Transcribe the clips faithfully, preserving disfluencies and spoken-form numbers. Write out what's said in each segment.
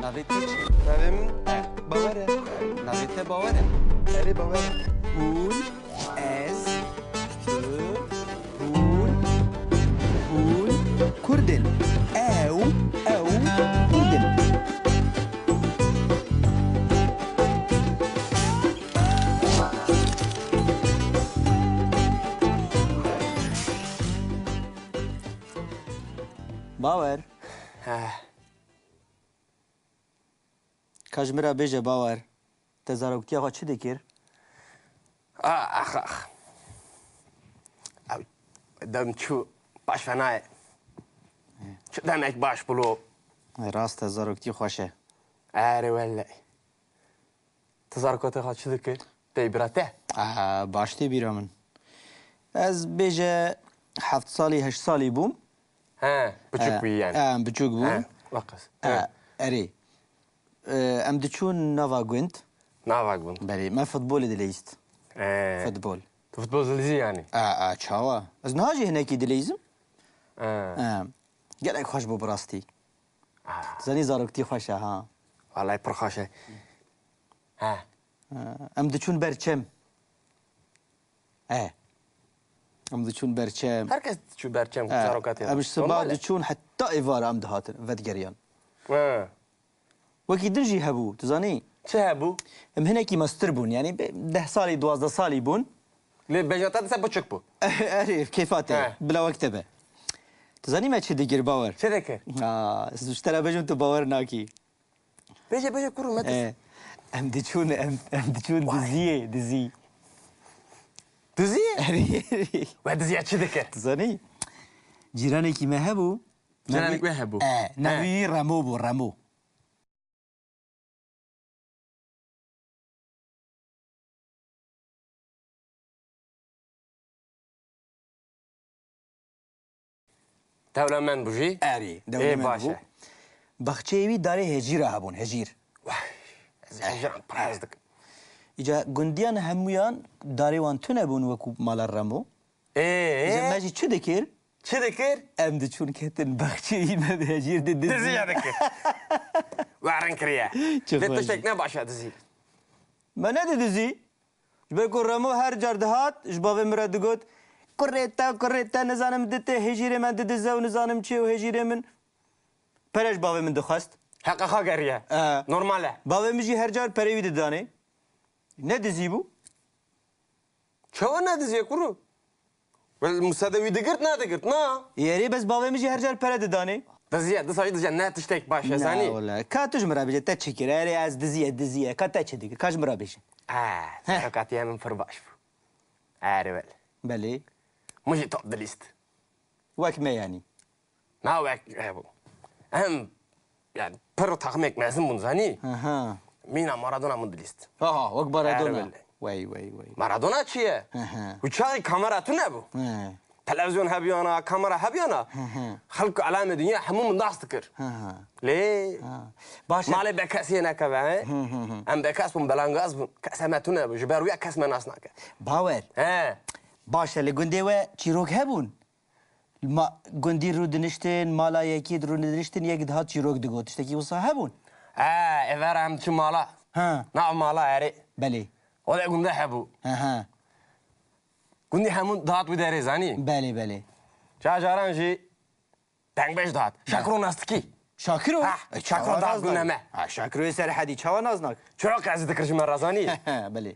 Navê te çi? Navê min Bawer e. Navê te Bawer e? Erê, Bawer e. Hûn, ez, tu, hûn, hûn Kurd in. Ew, ew Kurd in. Bawer. Heh. Ka ji min re bêje Bawer, te zaroktiya xwe çi dikir? Ah, ax, ax. Ew dem çû baş ve nayê. Çi demek baş bû lo. Rast e, zaroktî xweş e. Erê wele. Tu zarokatê xwe çi dikir? Tê bîra te? Aa, baş tê bîra min. Ez bêje heft salî, heşt salî bûm. He, biçûk bûyî yani. He, em biçûk bûn. He, weqas. He, erê. E, em diçûn nava gund. Nava gund. Belê, me futbolê dileyîst. He. Futbol. Tu futbol dileyîzî yani? A, a, çawa? Ez niha jî hinekî dileyîzim. He. He. Gelek xweş bû bi rastî. Ah. Zanî zaroktî xweş e, ha. Vallahi pir xweş e. He. He. Em diçûn ber çem. E. Em diçûn ber çem. Her kes diçû ber çem, e, zarokatê. Em ji siba diçûn heta êvara em dihatin, vedigeriyan. E. Wekî din jî hebû, tu zanî? Çi hebû? Em hinekî mestir bûn, yanî bi deh salî, duwazdeh salî bûn. Lê bêjna te dise biçûk bû. Erê, kêfa te, bila wek te be. Tu zanî me çi dikir, Bawer? Çi dikir? Aa, ez ji te re bêjim, tu bawer nakî. Bêje, bêje, kuro me. E, em diçûn, em, em diçûn diziyê, dizî. Diziyê? Erê. We diziya çi dike? Tu zanî? Cîranekî me hebû. Cîranekî we hebû. E, navê wî Remo bû, Remo. Dewlemend bû jî? Erê, ê, dewlemend baş bû. E. Baxçeyê wî darê hejîra hebûn, hejîr. Wah, ez hejîran pir hez dikim. Îca gundiyan hemûyan darê wan tune bûn wekû mala Remo. Ê, ê. Îca me jî çi dikir? Çi dikir? Em diçûn ketin baxçeyî me bi hejîr didizî. Diziya dikir. Werin kiriye. Çi xweş. Lê tiştek ne baş e dizî. Me nedidizî. Ji ber ku Remo her car dihat, ji bavê min re digot, "Kurê te, kurê te, nizanim di tê hêjîrê me didize û nizanim çi û hêjîrê min." Pere ji bavê min dixwest. Heqa xwe geriye. E. Normal e. Bavê min jî her car perê wî didanê. Ne dizî bû? Çawa ne dizî ye kuro? Wel, musade wî digirt, nedigirt, na? Yerê bes bavê min jî her car pere didanê. Diziye, disa jî diziye, ne tiştek baş e, zanî? Na, wele. Ka tu ji min re bêje, te çi kir? Erê, ez diziye, diziye. Ka te çi dikir? Ka ji min re bêje. Heh, heh. Serokatiya min pir baş bû. Erê, wele. Belê. Min jî top dilîst. Wek me yanî. Na wek hebû. Em, yani, pir taxmek mezin bûn, zanî? Aha. Mîna Maradona min dilîst. Aha, wek Maradona. Erê, wele. Wey, wey, wey. Maradona çi ye? Hı hı. Û çaxî kamera tune bû. Hı. Televizyon hebiyana, kamera hebiyana. Hı hı. Xelk alemê dinya hemû min nas dikir. Hı hı. Lê, ha, baş e. Malê bekesiyê nekeve, he? Hı hı hı. Em bekes bûn, belangaz bûn. Kes heme tune bû. Ji ber wî kes me nas nake. Bawer. He. Baş e, li gundê we çîrok hebûn? Ma-, gundî rûdiniştin, mala yekî rûdiniştin, yek dihat çîrok digot. Tiştekî wisa hebûn? E, êvara em çi mala. Ha. Nav mala erê. Belê. O de gundê hebû. He, he. Gundî hemû dihat wî derê, zanî? Belê, belê. Ca caran jî dengbêj dihat. Şakiro nastikî. Şakiro? Ha, e, Şakiro dihat gundê me. Ha, Şakiroyê Serhedî çawa nas nak? Çira qezî dikir ji me re, zanî? Belê.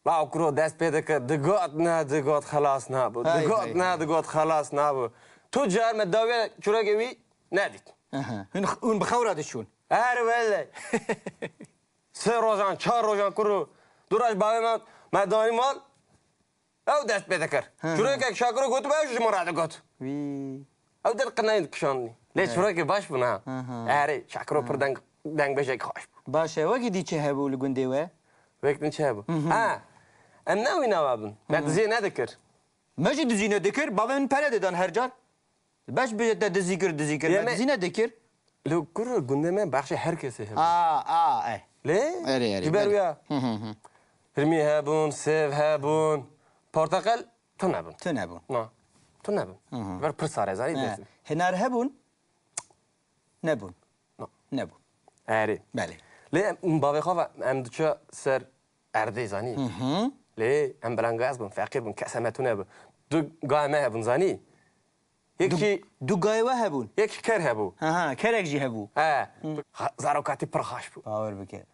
La kuro dest pê dikir, digot ne, digot xelas nabû. Hay, digot hay, ne, hay. Digot xelas nabû. Tu car me dawiya çirokê wî nedît. Aha. Hûn, hûn bi xew re diçûn. Her wele. Sê rojan, çar rojan kuro. Du roj bavê me, me danî mal. Ew dest pê dikir. Hı hı. Çirokek Şakiro gotibû, ew ji min re digot. Wî. Ew der qinayên dikişandî. Lê çirokê baş bûn ha. Hı hı. Erê, Şakiro pir deng, dengbêjek xweş bû. Baş e, wekî dî çi hebû li gundê we? Wek din çi hebû? Hı hı. Ha, em ne wî nava bin. Me diziyê nedikir. Me jî dizî nedikir, bavê min pere didan her car. Beş bêje te dizî kir, dizî kir, me dizî nedikir. Li kur gundê me baxşê her kesê hebû. A, a, e. Lê? Erê, erê, ji ber wî ya. Hı hı hı. Hirmî hebûn, sêv hebûn, porteqal tune bûn. Tune bûn. Na. Tune bûn. Hı hı. Ji ber pir sare, zanî. He. Hinar hebûn? Nebûn. Na. Nebûn. Erê. Belê. Lê em, bavê xwe ve em diçe ser erdê, zanî. Hı hı. Lê em belengaz bûn, feqîr bûn, kes heme tune bû. Du gayê me hebûn, zanî. Yekî Du, du gayê we hebûn? Yekî ker hebû. Ha ha, kerek jî hebû. He. Hı. Xa-, zarokatî pir xaş bû. Bawer bike.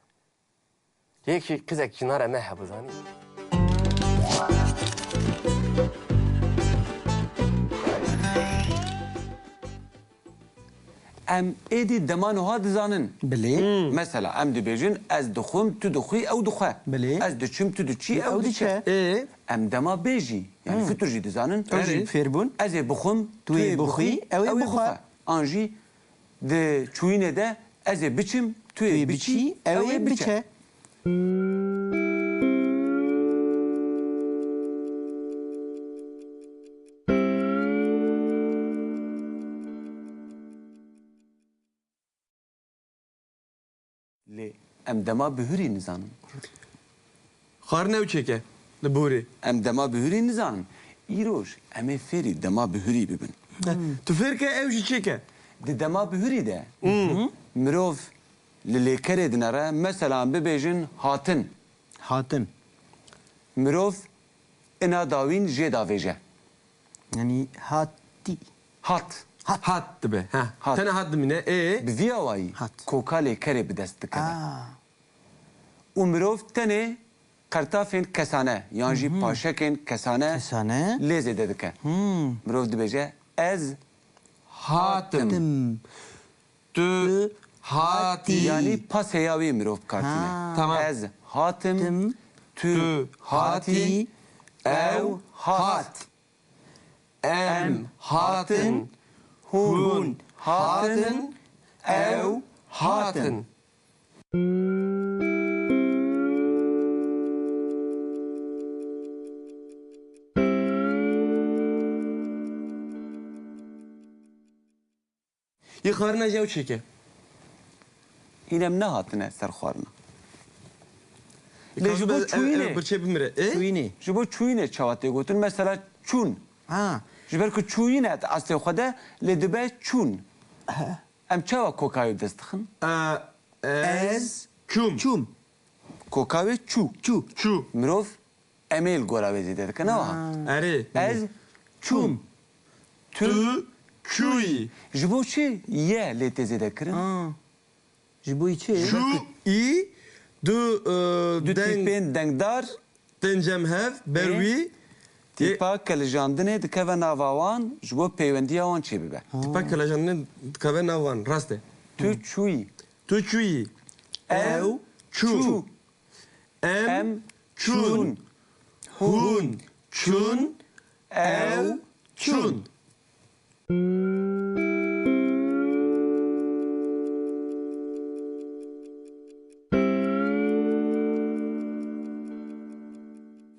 Yekî qizek cinare me hebû, zanî. Em êdî dema nuha dizanin. Bilê. Hmm. Mesela, em dibêjin, ez dixwim, tu dixwî, ew dixwe. Bilê. Ez diçim, tu diçî, ew diçe. Ê? Em dema bê jî, yanî Hmm. fitur jî dizanin. Ew jî Erê. fêr bûn. Ez ê bixwim, Tu ê bixwî, ew ê bixwe. An jî di çûyînê de ez ê biçim, tu ê biçî, ew ê biçe. Lê em dema bihurî nizanin. Xwarin ew çêke li borê. Em dema bihurî nizanin. Îroj em ê fêrî dema bihurî bibin. Hmm. Tu fêr ke ew jî çêke. Di dema bihurî de Hmm. mirov li lêkerê dinere, mesela em bibêjin hatin. Hatin. Mirov ina dawîn jê davêje. Yanî hatî. Hat. Hat. Hat dibe. Heh. Hat. Tene hat dimîne. Ê? Bi vî awayî Hat. koka lêkerê bi dest dikeve. Aa. Û mirov tenê qertafên kesane, yan jî Hı hı. paşekên kesane Kesane. lê zêde dike. Hmm. Mirov dibêje, ez hatim. Tim. Tu Tu hatî. Yanî pasê ya wî mirov bi kar tîne. Ha. Tamam. Ez hatim, Tim. tu Tu hatî, hatî, ew ew hat. hat. Em Em hatin, hatin, hûn hûn hatin, hatin, ew ew hatin. hatin. Yê xwarina jî ew çêke. Hîn em nehatine ser xwarina. Lê ji bo çûyînê. Ev, ev birçê bimire. E? Çûyînê. Ji bo çûyînê çawa tê gotin? Mesela çûn. Ha. Ji ber ku çûyîne di eslê xwe de, lê dibe çûn. He. Em çawa kokayê dest dixin? E, ez çûm. Çûm. Koka wê çû. Çû. Çû. Mirov em ê li gora wê zêde dike, ne wiha? Ha. Erê. Ez çûm. Çûm. Tu Tu çûyî. Ji bo çi ye lê tê zêde kirin? Ha. Ji bo çi? Çû, î, du, e, Du deng tîpên dengdar tên cem hev, ber Ê? wî. Tîpa Yê- kilijandinê dikeve nava wan, ji bo pêwendiya wan çêbibe. Ha. Tîpa kilijandinê dikeve nav wan, rast e. Tu çûyî. Tu çûyî. Ew Ew çû. çû. Em Em çûn. çûn. Hûn çûn. Ew çûn.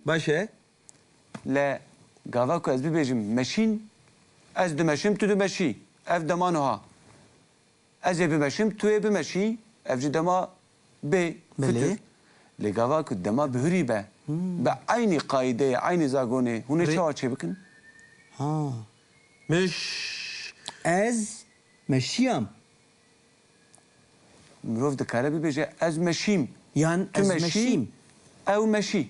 Baş e. Lê gava ku ez bibêjim meşîn, ez dimeşim, tu dimeşî. Ev dema nuha. Ez ê bimeşim, tu yê bimeşî, ev jî dema bê Belê. fitir. Lê gava ku dema bihurî be, Hmm. bi eynî qaîdeyê, eynî zagonê, hûn ê Rê- çawa çêbikin? Ha. Meş. Ez meşiyam. Mirov dikare bibêje, ez meşîm. Yan Tu ez meşî, meşîm. ew meşî.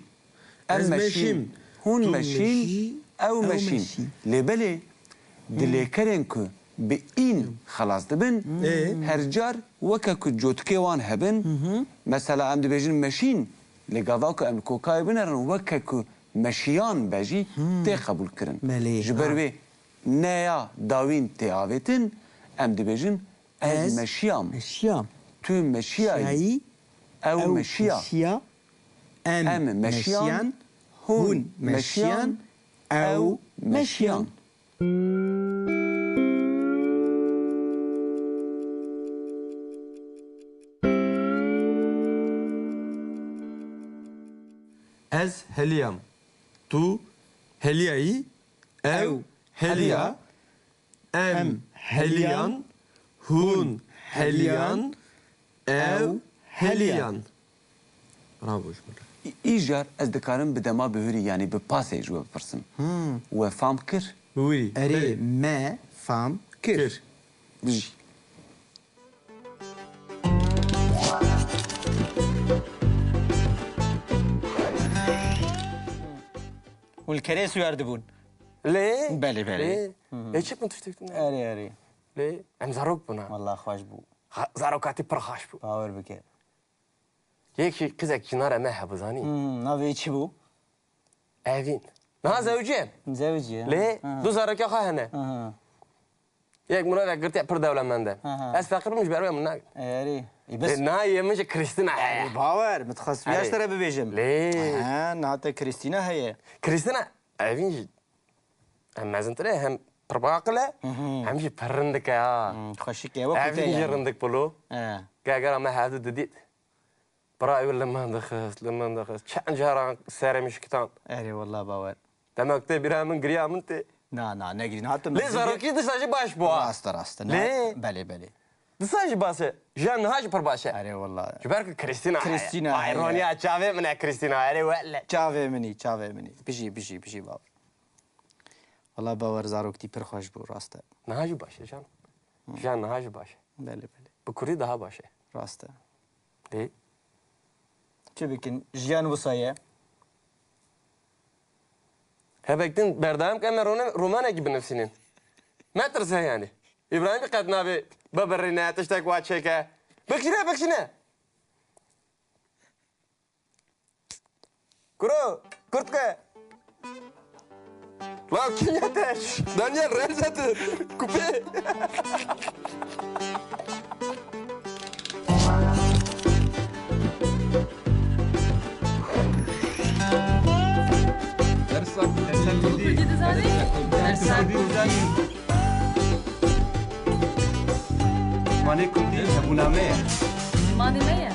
Em Ez meşîn, meşîm. hûn Tu meşîn, meşî, ew ew meşîn. meşî. Lê belê, di Hmm. lêkerên ku bi în xelas dibin, Ê? her car weke ku cotikê wan hebin, Hı hı. mesela em dibêjin meşîn, lê gava ku em li kokayê binerin, weke ku meşiyan be jî Hmm. tê qebûlkirin. Belê, Ji ber ha. wê neya dawîn tê avêtin, em dibêjin, Ez Ez meşiyam. meşiyam. Tu meşiyayî. Şiyayî. Ew Ew meşiya. meşiya. Em Em meşiyan. meşiyan. Hûn Hûn meşiyan. meşiyan. Ew Ew meşiyan. meşiyan. Ez heliyam. Tu heliyayî. Ew Ew heliya. heliya. Em Em heliyan, heliyan, hûn hûn heliyan, heliyan, ew ew heliyan. heliyan. Bravo ji min re. Î-, îcar ez dikarim bi dema bihurî, yanî bi pasê ji we bipirsim. Hmm. We fam kir? Bi wirî. Erê, Belê. me fam kir. Kir. Bijî. Li kerê siwar dibûn. Lê? Belê, belê. Lê? Hı hı. Lê çi min tiştek tune? Erê, erê. Lê? Em zarok bûna. Wallah xweş bû. Ha, zarokatî pir xweş bû. Bawer bike. Yek jî qizek cinara me hebû, zanî? Hmm, navê wî çi bû? Evîn. Niha zewicî ye. Zewicî ye. Lê Aha. du zarokê xwe hene. Aha. Yek mirovek girtiye pir dewlemend e. Aha. Ez feqîr bûm, ji ber wê min nagin. Erê. Ê, bes. Ê, niha yê min jî Krîstina heye. Ê, bawer, min dixwest Erê. Vêya ji te re bibêjim. Lê. Ha, niha te Krîstina heye. Krîstina, Evîn jî hem mezintir e, hem pir aqil e, Hı hı. hem jî pir rindik e ha. Hmm, xweşik e, wekî te Evîn jî yani. rindik bû lo. He. Gegera me hevdu didît. Bira ew li min dixist, li min dixist. Çend caran serê min şikitan. Erê wallah bawer. Demek tê bîra min giriya min tê. Na, na, negirî, niha tu Lê mezin zarokî dîsa jî baş bû ha. Rast e, rast e. Lê? Belê, belê. Dîsa jî baş e. Jiyan niha jî pir baş e. Erê wallah. Ji ber ku Krîstîna heye. Krîstîna Vay, heye. Roniya çavê min e Krîstîna. Erê wele. Çavê min î, çavê min î. Bijî, bijî, bijî bawer. Wallah bawer zaroktî pir xweş bû, rast e. Niha jî baş e can. Jiyan niha jî baş e. Belê, belê. Bi kurdî daha baş e. Rast e. Lê? Çi bikin? Jiyan wisa ye. Hebek din berdewam ke, em ê rone-, romanekî binivîsînin. Metirse yani. Îbrahîmî qet nabê bibirîne, tiştek wa çêke. Bikişîne, bikişîne. Kuro, kurtke. Lan kim yeter? Daniel Remzi tu. Kupê. Dersa Kurdî dizanî? Dersa Kurdî dizanî? Zimanê Kurdî hebûna me ye. Zimanê me ye.